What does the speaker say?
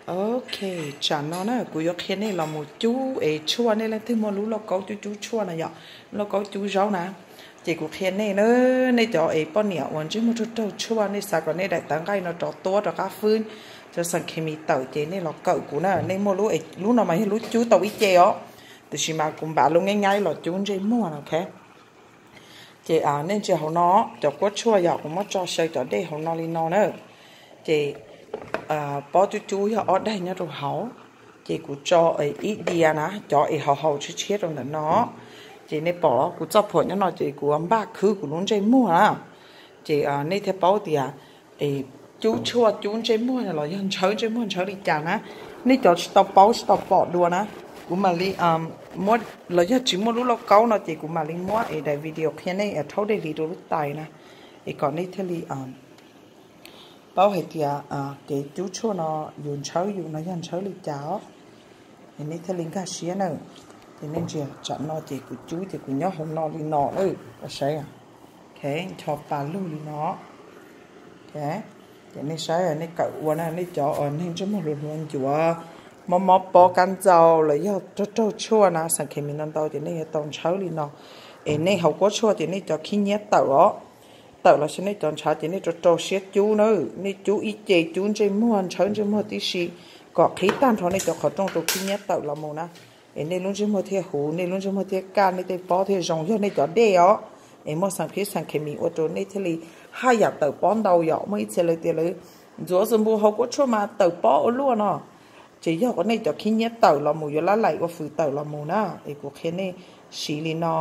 Ok, tsam no na kuv yuav qhia nej los mus cub es tshuaj, nej leej twg muaj lub lauj kaub cub cub tshuaj no yom, lub lauj kaub cub zaub na. Ces kuv qhia nej na, nej cov es poj niam uas ntsej muag raug raug tshuaj, nej xav kom nej daim tawv nqaij no rov tuab rov qab fwb, cov xeem khes mis tawm ces nej los kawm kuv na. Nej muaj lub, lub no mas yog lub cub tau ib ce os, tiam sis mas kuv npam lub nyab nyab los cub ntsej muag no, ok. Ces nej ntsia hauv no, cov kuab tshuaj yog kuv muab tso xyaw cov dej hauv no li no na. Ces pob cub cub yog ob daig nyob rau hauv. Ces kuv tso ib diav na, cov es haus haus tshiab tshiab rau ntawm no. Ces nej pom kuv txoj phuam nyob no ces kuv npaj khwb kuv lub ntsej muag na. Ces nej thiaj paub tias cub tshuaj cub ntsej muag los yog ntshawb ntsej muag ntshawb li cas na. Nej cov tsis tau paub tsis tau pom dua na, kuv mam li, los yog tsis muaj lub lauj kaub no ces kuv mam li muab es daim video qhia nej rhaub dej hliv rau lub tais na, es kom nej thiaj li paub hais tias kev cub tshuaj no yus ntshawb yus no yog ntshawb li cas os. Es nej thiaj li nkag siab na. Ces nej ntsia tsam no ces kuv cub ces kuv nyob hauv no li no na, saib, ncho pa lug li no. Ces nej saib nej kawm ua na, nej cov uas neeg ntsej muag hluas hluas ncuav, mob mob pob kab ntxaus los yog raug raug tshuaj na, xeem khes mis ntau ntau ces nej yuav tau ntshawb li no. Es nej haus kuab tshuaj ces nej cov khib nyiab tawm os, tawm los sis nej cov ntshav ces nej rau rau siab cub na. Nej cub ib ce cub ntsej muag ntshawb ntsej muag tib si, kom qhib tag nrho nej cov qhov rooj rau khib nyiab tawm los mus na. Es nej lub ntsej muag thiaj huv, nej lub ntsej muag thiaj kaj, nej tej pob thiaj zoo, yog nej cov dej os. Es muaj xeem khes mis ua rau nej thiaj li haj yam tawm pob ntau yom. Muaj ib txhia lawv tias lawv ntxuav xus npus haus kuab tshuaj mas tawm pob ua luaj no. Ces yog nej cov khib nyiab tawm los mus, yuav lab laim ua fws tawm los mus na. Es kuv qhia nej siv li no.